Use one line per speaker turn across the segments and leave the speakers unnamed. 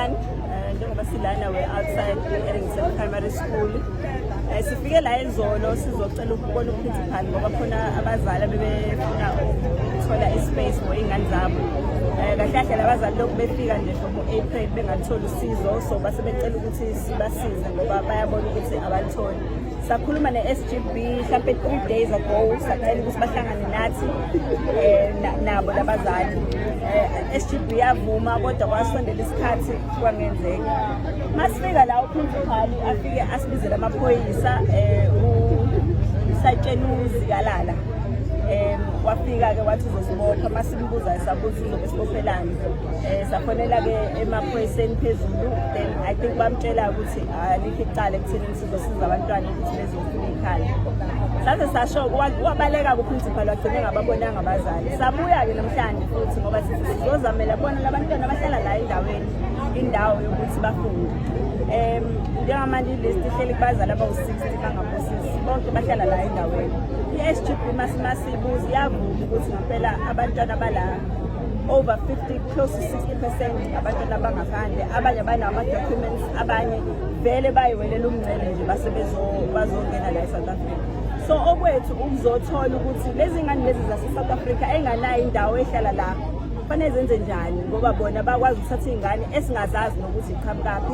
Sanibonani. Njengoba silana, we outside i-Addington Primary School. Sifike la izolo sizocela ukubona uprincipal ngoba khona abazali bebefuna ukuthola ispace for iy'ngane zabo. Kahle kahle labazali lokhu befika nje from u-April bengatholi usizo, so base becela ukuthi sibasize ngoba bayabona ukuthi abalitholi. Sakhuluma ne-SGB mhlampe 3 days ago, sacela ukuthi bahlangane nathi nabo labazali. SGB yavuma, kodwa kwasondela isikhathi kwangenzeka. Masifika la, uprincipal afike asibizele amaphoyisa, usayitshena uZikalala. Wafika ke wathi uzosibopha. Masimbuza, sabuza uzobe sibophelani. Safonela ke emaphoyiseni phezulu, then I think bamtshela ukuthi alikho icala ekutheni sizosiza abantwana ukuthi bezofuna ikhaya. Saze sasho wabaleka kuprincipal, wagcine ngababonanga abazali. Sabuya-ke namhlanje futhi ngoba sithi sizozamela bona labantwana abahlala la endaweni indawo yokuthi bafunde. Njengamanje ilist ihleli kubazali abawu-60 bangaphosisi, bonke bahlala la endaweni. I-SGB masibuza iyavuma ukuthi ngempela abantwana bala over 50, close to 60% abantwana bangaphandle, abanye abanawo ama-documents, abanye vele bayiwelela umngcele nje base bazongena la e-South Africa. So okwethu ukuzothola ukuthi lezi ngane lezi zase-South Africa enganayo indawo ehlala la kufanele zenze njani, ngoba bona bakwazi ukuthatha iy'ngane esingazazi nokuthi iqhamukaphi,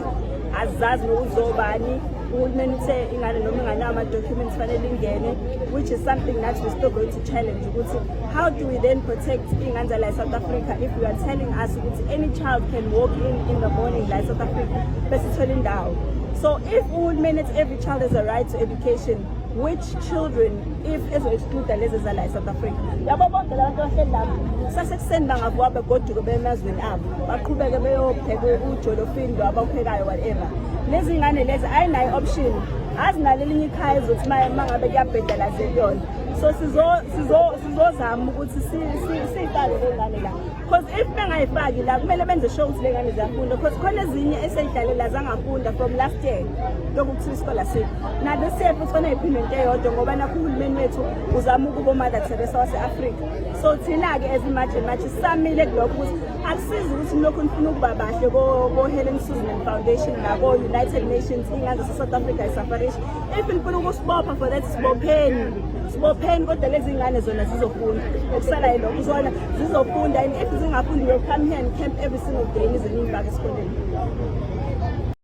azizazi nokuthi zobani. Uhulumeni uthe ingane noma inganawo ama-documents fanele ingene, which is something that we're still going to challenge ukuthi how do we then protect iy'ngane zala e-South Africa if we are telling us ukuthi any child can walk in the morning la e-South Africa bese ithole indawo. So if uhulumeni ethi every child has a right to education, which children if ezo-exclude lezi zala e-South Africa? Yabo bonke la bantu abahleli lapha, kusasekuseni bangavuka begoduke bemazweni abo, baqhubeke beyopheka ujolofini lo abawuphekayo, whatever. Lezi ngane lezi ayinayo option, azinalo elinye ikhaya ezothi uma ngabe kuyabheda la kuyona. So sizozama ukuthi siyifake le ngane la, because if bengayifaki la, kumele benze sure ukuthi le ngane ziyafunda, because khona ezinye eseyidlale la zangafunda from last year, lokhu kuthiwa isikole asikho. Na this year futhi khona iphinde into eyodwa, ngoba nakho uhulumeni wethu uzama ukuba uMother Teresa wase-Afrika. So thina-ke as iMarch and March samile kulokho ukuthi akusizi ukuthi nilokhu nifuna ukuba bahle ko-Helen Suzman Foundation nako-United Nations, iy'ngane zase-South Africa isafarish. If nifuna ukusibopha for that, sibopheni, sibopheni, kodwa lezi ngane zona zizofunda. Okusala yilokho, zona zizofunda, and if zingafundi, we'll come here and camp every single day nize niyifake esikoleni.